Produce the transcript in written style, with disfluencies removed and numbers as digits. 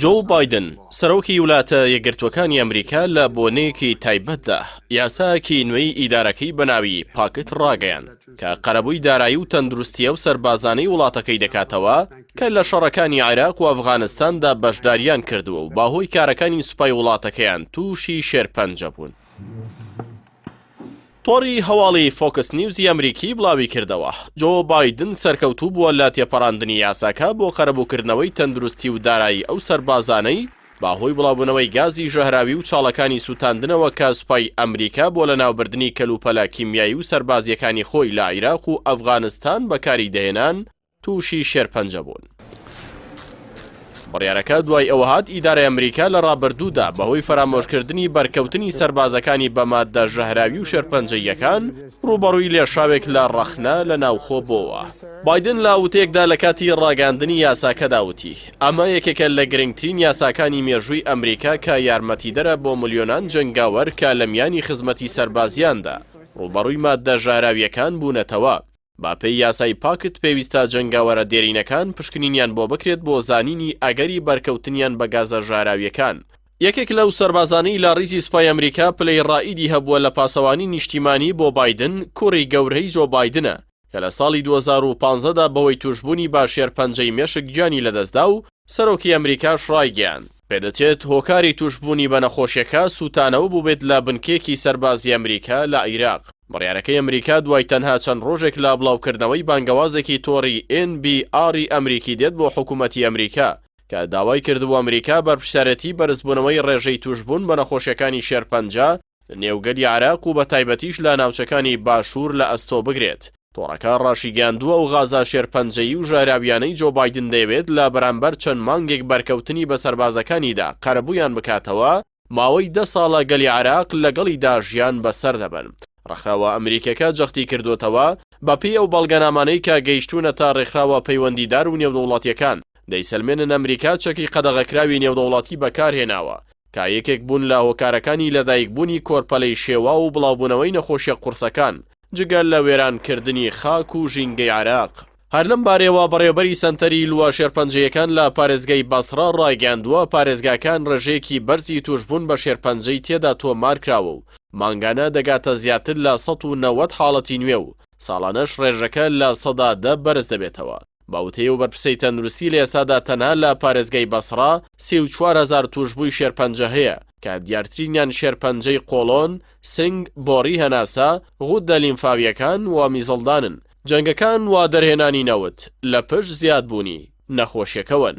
جۆو بایدن، سەرۆکی ولاتە یەکگرتووەکانی ئەمریکا لە بۆنەیەکی تایبەتدا یاسایەکی نوێی ئیدارەکەی بە ناوی پاکت ڕاگەیاند کە قەرەبووی دارایی و تەندروستی ئەو سەربازانەی وڵاتەکەی دەکاتەوە کە لە شەڕەکانی عێراق و ئەفغانستاندا بەشداریان کردووە و بەهۆی کارەکانی سوپای وڵاتەکەیان تووشی شێرپەنجە بوون. تۆڕی هەواڵی فۆکس نیوزی ئەمریکی بڵاویکردەوە، جۆ بایدن سەرکەوتوو بووە لە تێپەڕاندنی یاساکە بۆ قەرەبووکردنەوەی تەندروستی و دارایی ئەو سەربازانەی بەهۆی بڵاوبوونەوەی گازی ژەهراوی و چاڵەکانی سووتاندنەوە کە سوپای ئەمریکا بۆ لەناوبردنی کەلوپەلە کیمیایی و سەربازییەکانی خۆی لە عیراق و ئەفغانستان بەکاری دەهێنان تووشی شێرپەنجە بوون. بڕیارەکە دوای ئەوە هات ئیدارەی ئەمریکا لە ڕابردوودا بەهۆی فەرامۆشکردنی بەرکەوتنی سەربازەکانی بە ماددە ژەهراوی و شێرپەنجەییەکان ڕووبەڕووی لێشاوێک لە ڕەخنە لە ناوخۆ بۆوە. بایدن لە وتەیەکدا لە کاتی ڕاگەیاندنی یاساکەدا وتی، ئەمە یەکێکە لە گرنگترین یاساکانی مێژووی ئەمریکا کە یارمەتیدەرە بۆ ملیۆنان جەنگاوەر کە لە میانی خزمەتی سەربازیاندا ڕووبەڕووی ماددە ژەهراوییەکان بوونەتەوە. بە پێی یاسای پاکت پێویستە جەنگاوەرە دێرینەکان پشکنینیان بۆ بکرێت بۆ زانینی ئەگەری بەرکەوتنیان بە گازە ژەهراوییەکان. یەکێک لەو سەربازانەی لە ڕیزی سوپای ئەمریکا پلەی ڕائیدی هەبووە لە پاسەوانی نیشتیمانی بۆ بایدن، کوڕی گەورەی جۆ بایدنە کە لە ساڵی 2015 دا بەهۆی تووشبوونی بە شێرپەنجەی مێشک گیانی لەدەستدا و سەرۆکی ئەمریکاش ڕایگەیاند، پێدەچێت هۆکاری تووشبوونی بە نەخۆشیەکە سووتانەوە بووبێت لە بنکەیەکی سەربازی ئەمریکا لە عیراق. بڕیارەکەی ئەمریکا دوای تەنها چەند ڕۆژێک لە بڵاوکردنەوەی بانگەوازێکی تۆڕی ئێن بی ئاڕی ئەمریکی دێت بۆ حکومەتی ئەمریکا کە داوای کردبوو ئەمریکا بەرپرسیارێتی بەرزبوونەوەی ڕێژەی تووشبوون بە نەخۆشیەکانی شێرپەنجە لە نێو گەلی عێراق و بەتایبەتیش لە ناوچەکانی باشوور لە ئەستۆ بگرێت. تۆڕەکە ڕاشیگەیاندووە ئەو غازە شێرپەنجەیی و ژەهراویانەی جۆ بایدن دەیەوێت لە بەرامبەر چەند مانگێک بەرکەوتنی بە سەربازەکانیدا قەرەبوویان بکاتەوە، ماوەی دە ساڵە گەلی عێراق لەگەڵیدا ژیان بەسەر دەبەن. ڕێکخراوە ئەمریکیەکە جەختی کردووەتەوە، بەپێی ئەو بەڵگەنامانەی کە گەیشتوونەتە ڕێکخراوە پەیوەندیدار و نێودەوڵەتیەکان، دەیسەلمێنن ئەمریکا چەکی قەدەغەکراوی نێودەوڵەتی بەکارهێناوە، کە یەکێک بوون لە هۆکارەکانی لەدایکبوونی کۆرپەلەی شێواو و بڵاوبوونەوەی نەخۆشیە قوڕسەکان، جگە لە وێرانکردنی خاک و ژینگەی عێراق. هەر لەم بارەیەوە بەڕێوەبەری سەنتەری لووە شێرپەنجەیەکان لە پارێزگای بەسڕە ڕایگەیاندووە، پارێزگاکان ڕێژەیەکی بەرزی تووشبوون بە شێرپەنجەی تێدا تۆمارکراوە و مانگانە دەگاتە زیاتر لە 190 حاڵەتی نوێ و ساڵانەش ڕێژەکە 10% بەرز دەبێتەوە. بە وتەی ئەو بەرپرسەی تەندروستی لە ئێستادا تەنها لە پارێزگای بەسڕە 34 هەزار تووشبووی شێرپەنجە هەیە کە دیارترینیان شێرپەنجەی قۆڵۆن، سنگ، بۆڕی هەناسە، غوددە لیمفاوییەکان و میزڵدانن. جەنگەکان و دەرهێنانی نەوت لە پشت زیادبوونی نەخۆشیەکەوەن.